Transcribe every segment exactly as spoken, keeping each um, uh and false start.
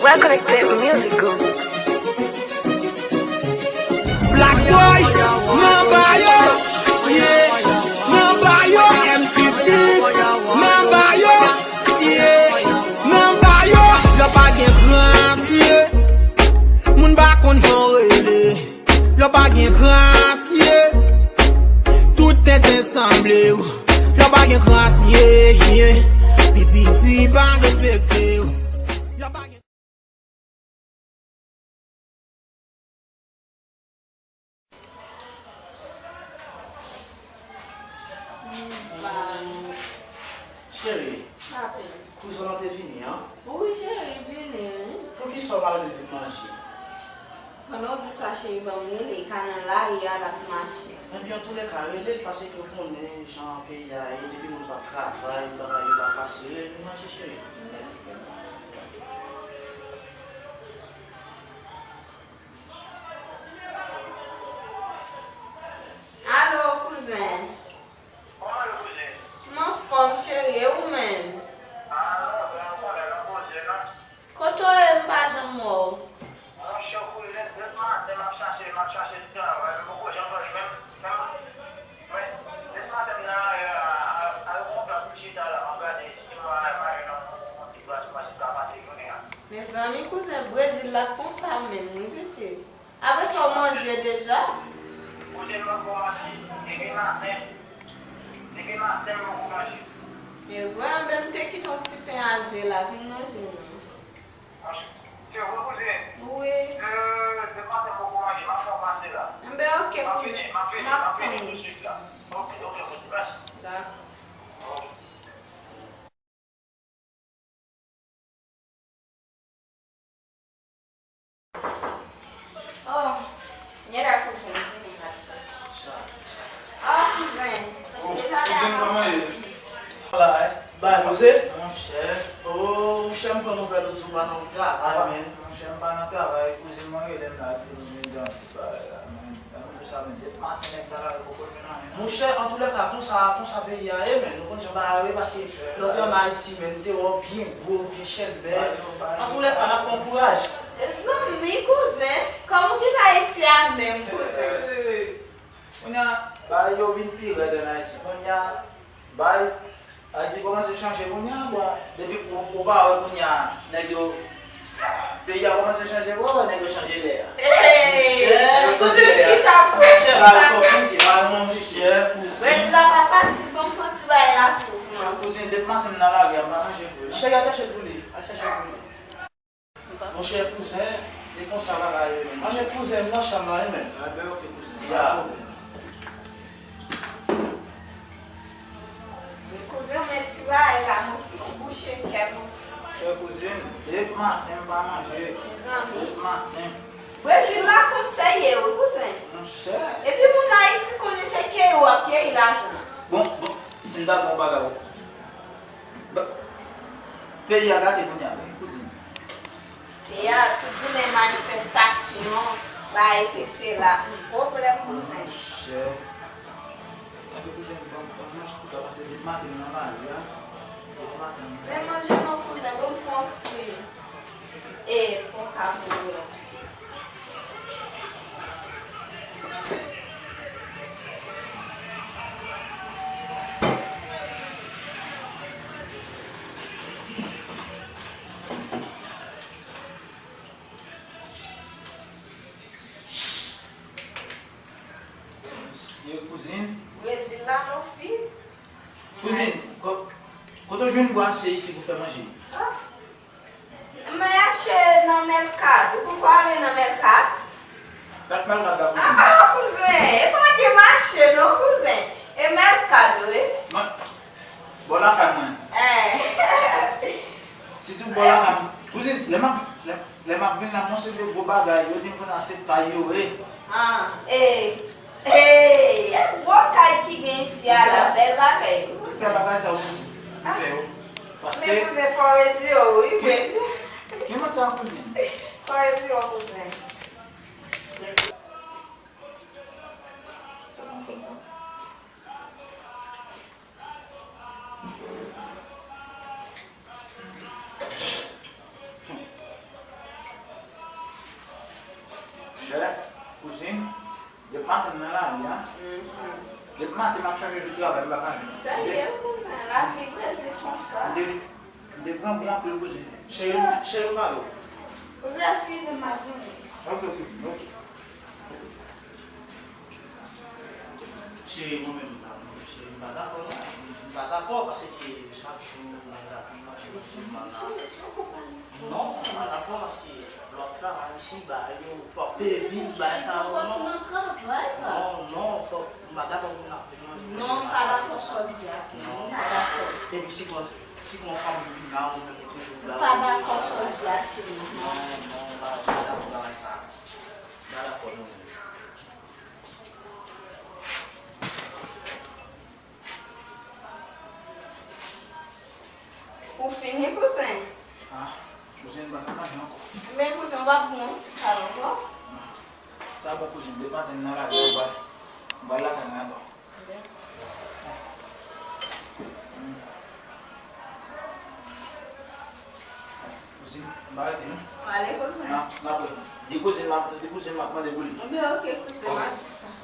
Welcome to Music Group. Black Boy, nan ba yo, yeah, nan ba yo, M six Beat, nan ba yo, yeah, nan ba yo. Lè w pa gen krans, yeah. Moun pa konn jan w rele. Lè w pa gen krans, yeah. Tout tenten sanble w. Lè w pa gen krans, yeah, yeah. Pi piti pa respekte w. Lè w pa gen Cheri, kouzen an te vini, an? Wi, cheri, vini, wi. Poukisa w pa rele l vin manje? Pandan w di sa, cheri, ban m rele, ka nan lari a l ap mache. Ebyen, antoulèka, rele l, paske w konnen jan peyi a ye, depi moun p ap travay, bagay yo pa fasil, rele l vin manje, cheri. Alo, kouzen. Kòman ye, kouzen? M anfòm, cheri, e ou menm? A, non, ben, ou konnen, nan koze, non. Kote w ye, m pa janm wè w? Monchè, kouzen, depi maten, m ap chache, m ap chache travay, m poko janm jwenn, menm, menm, men, depi maten, m nan lari a, a, a, a, chita la, m ap gade si m pa, pa jwenn yon, yon ti plas pou m ka pase jounen an. Mezanmi, kouzen, Brezil la konsa menm, wi, pitit. Apre sa, w manje deja? Kote m poko manje? Depi maten. Depi maten, m poko manje. E vre, anben, m te kite yon ti pen a ze la, vin manje non. Se vre, kouzin? Wi. Depi maten, m poko manje, m ap fè w pase la. Anben, oke, kouzin. M ap vini, m ap vini, m ap vini tousuit la. Oke, oke, kouzin, mèsi. Dakò. Oh, gen la kouzen vini mache. Oh, kouzen. Oh, kouzen, kòman ye? Wala, eh. Ba, koze? Monchè. Oh, monchè, m pran nouvèl ou di w pa nan travay, men. Monchè, m pa nan travay. Kouzen mwen rele m la, epi nou vin di yon ti bagay la, men. Monchè, antoulèka, konsa, konsa peyi a ye, men. Nou konn jan bagay yo ye, paske lòt lè m Ayiti, men, m te wè w byen gwo, byen chèlbè. Antoulèka, n ap pran kouraj. Zanmi, kouzen, kòman w kite Ayiti a menm, kouzen? Kounye a, bagay yo vin pi rèd ann Ayiti. Kounye a, bagay Ayiti kòmanse chanje kounye a, bon, depi ou, ou pa wè kounye a, nèg yo, peyi a kòmanse chanje, ou pa wè nèg yo chanje lè a. Monchè, kote chanje lè a. Chita pou chita. Monchè, kouzen. Brezil la pa fasil, ban m pran ti bagay la pou ou. Monchè, kouzen, depi maten m nan lari a, m pa manje vre. Cheri, al chache l pou li, al chache l pou li. Monchè, kouzen, e konsa bagay yo ye. Monchè, kouzen, m nan chanm la, wi, men. Anben, oke, kouzen, pa gen pwoblèm. Men kouzen, men ti bagay la, mon fi, ou bouche kè, mon fi. Monchè, kouzen, depi maten, m pa manje. Mezanmi. Depi maten. Brezil la konsa ye, wi, kouzen. Monchè. Epi moun Ayiti konnen se keri w ap keri lajan. Bon, bon, si m ta di w yon bagay, Ba, peyi a gate kounye a, wi, kouzin. Peyi a, tout jounen manifestasyon, bagay se sela, hmm, pwoblèm, kouzin. Monchè. Tanpri, kouzin, ban m, ban m manje tou ka pase depi maten m nan lari a. Depi maten m. Men manje non, kouzin, ban m pran yon ti, e, pon ka pou ou. Ye kouzin. Brezil la, mon fi. Kouzin, ko-, kote w jwenn bwa se isi pou fè manje? Ah. Mwen achte nan Mercado. Ou poko ale nan Mercado? Sa k Mercado la, kouzin? Ah, kouzen, e pa gen mache non, kouzen. E Mercado, wi. Mwen, bò lakay mwen. Eh. Sitou bò lakay mwen. Kouzin, lè m ap, lè, lè m ap vin la, m yon seri de gwo bagay, yo di m konsa se kay yo ye. Ah, e. Hey, e gwo kay ki gen isi a la, bèl bagay, wi, kouzen. Bèl bagay sa, wi, kouzen. Ah. Fè yo. Paske men kouzen, fò w rezi yo, wi, kouzen. Ki mòd sa, kouzen? Fò w rezi yo, kouzen. Rezi. Sa pa fè bon. Depi maten m nan lari a. Depi maten m ap chache jou travay, m pa ka jwenn. Serye, kouzen, lavi prese konsa. M te, m te gran bon anpil, kouzen. Cheri, cheri, m pale w. Kouzen, eskize m, m ap vini. Ok, kouzen, ok. Cheri, mwen menm, m pa, cheri, m pa dakò, non. M pa dakò, paske chak jou, nan lavi, mache, mache, mache. Non, m pa dakò, paske lè w ap travay isi, bagay yo, fò w peye bil, bagay sa yo, non. Non, non, fò, m pa dakò pou n ap vin manje. Non, m pa dakò sa w di a. Non, m pa dakò. Epi si kon, si kon fanm vin la, ou menm ou toujou la. M pa dakò sa w di a, cheri. Non, non, m pa, m pa dakò bagay sa. M pa dakò, non. Ou fini, kouzen? Ah, kouzen, m pa ka manje ankò. Men, kouzen, w pa pran yon ti kal ankò? Sa bon, kouzen, depi maten m nan lari a, m pral, m pral lakay mwen ankò. Kouzen, m pa rete, non. Ale, kouzen. N ap, n ap wè. Di kouzen m ap, di kouzen m ap mande pou li. Ebyen, ok, kouzen, m ap di sa.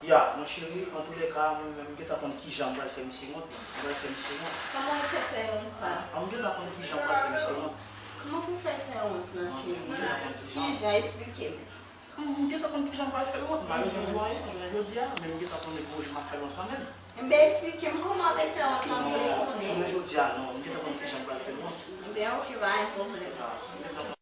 Ya, mon cheri, antoulèka, mwen menm, m gentan konn kijan m pral fè misye wont, mwen. M pral fè misye wont. Kòman w fè fè wont sa? Ah, m gentan konn kijan m pral fè misye wont. Kòman pou fè fè wont lan, cheri? Kijan? Esplike m. M, m gentan konn kijan m pral fè l wont. M pa bezwen di w anyen, jounen jodi a, men m gentan konnen gon jou m ap fè l wont kanmenm. Enben, esplike m kòman w ap fè wont lan, m vle konnen. Non, jounen jodi a, non, m gentan konn kijan m pral fè l wont. Enben, ok, pa gen pwoblèm. Ah, m gentan